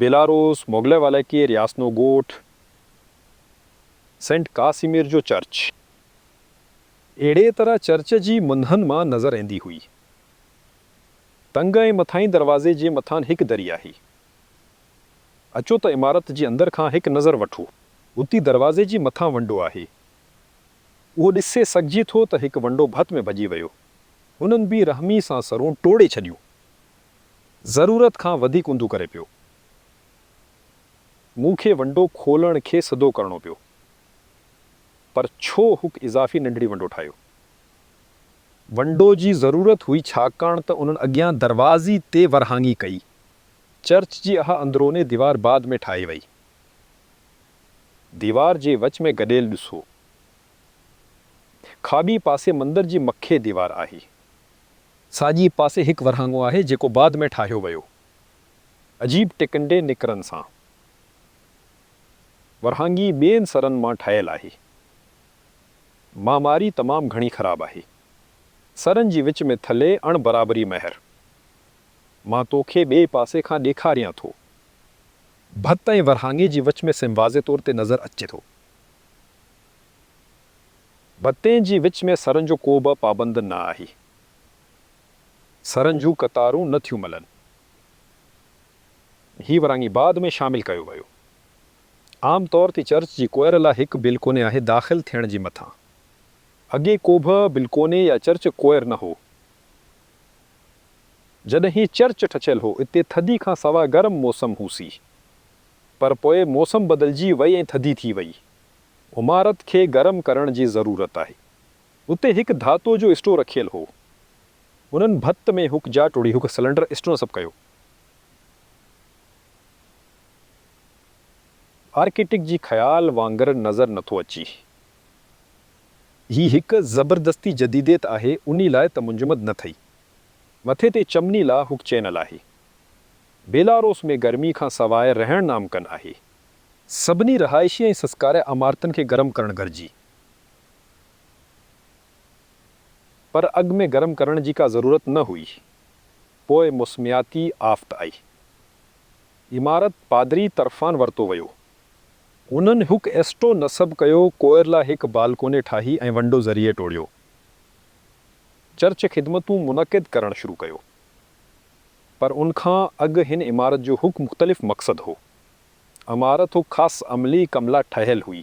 Belarus, موگليوالڪي، رياسنو ڳوٺ، saint ڪاسيمير جو church. اھڙيء طرح چرچ جي منھن مان نظر ايندي ھئي. تنگ ۽ مٿاھين دروازي جي مٿان ھڪ دري آھي. اچو ته عمارت جي اندر کان ھڪ نظر وٺو. اتي دروازي جي مٿان ونڊو آھي. اھو ڏسي سگھجي ٿو ته ھڪ ونڊو ڀت ۾ ڀڄي ويو. ھنن بي رحمي سان سرون ٽوڙي ڇڏيون. ضرورت کان وڌيڪ اونڌو ڪري پيو. مون کي ونڊو کولڻ کي سڌو ڪرڻو پيو. پر ڇو ھڪ اضافي ننڍڙي ونڊو ٺاھيو؟ ونڊو جي ضرورت ھئي ڇاڪاڻ ته انھن اڳيان دروازي تي ورھاڱي ڪئي. چرچ جي اھا اندروني ديوار بعد ۾ ٺاھي وئي. ديوار جي وچ ۾ گڏيل ڏسو. کاٻي پاسي مندر جي مکيه ديوار آھي. ساڄي پاسي ھڪ ورھاڱو آھي جيڪو بعد ۾ ٺاھيو ويو. عجيب ٽڪنڊي نڪرن سان. ورھاڱي ٻين سرن مان ٺاھيل آھي. معماري تمام گھڻي خراب آھي. سرن جي وچ ۾ ٿلھي اڻ برابري مهر. مان توکي ٻئي پاسي کان ڏيکاريان ٿو. ڀت ۽ ورھاڱي جي وچ ۾ سيم واضح طور تي نظر اچي ٿو. ڀتين جي وچ ۾ سرن جو ڪوبه پابند نه آھي. سرن جون قطارون نه ٿيون ملن. ھي ورھاڱي بعد ۾ شامل ڪيو ويو. عام طور تي چرچ جي ڪوئر لاء ھڪ بلڪوني آھي داخل ٿيڻ جي مٿان. اڳي ڪوبه بلڪوني يا چرچ ڪوئر نه ھو. جڏھن ھي چرچ ٺھيل ھو اتي ٿڌي کان سواء گرم موسم ھوسي. پر پوء موسم بدلجي وئي ۽ ٿڌي ٿي وئي. عمارت کي گرم ڪرڻ جي ضرورت آھي. اتي ھڪ ڌاتو جو اسٽو رکيل ھو. انھن ڀت ۾ ھڪ جاء ٽوڙي ھڪ سلنڊر اسٽو نصب ڪيو. آرڪيٽڪ جي خيال وانگر نظر نٿو اچي. ھي ھڪ زبردستي جديديت آھي انھي لاء ته منجمد نه ٿئي. مٿي تي چمني لاء ھڪ چينل آھي. بيلاروس ۾ گرمي کان سواء رھڻ نامڪن آھي. سڀني رھائشي ۽ سسڪاري عمارتن کي گرم ڪرڻ گھرجي. پر اڳ ۾ گرم ڪرڻ جي ڪا ضرورت نه ھئي. پوء موسمياتي آفت آئي. عمارت پادري طرفان ورتو ويو. انھن ھڪ اسٽو نصب ڪيو ڪوئر لاء ھڪ بالڪوني ٺاھي ۽ ونڊو ذريعي ٽوڙيو. چرچ خدمتون منعقد ڪرڻ شروع ڪيو. پر انکان اڳ ھن عمارت جو ھڪ مختلف مقصد ھو. عمارت ھڪ خاص عملي ڪم لاء ٺاھيل ھئي.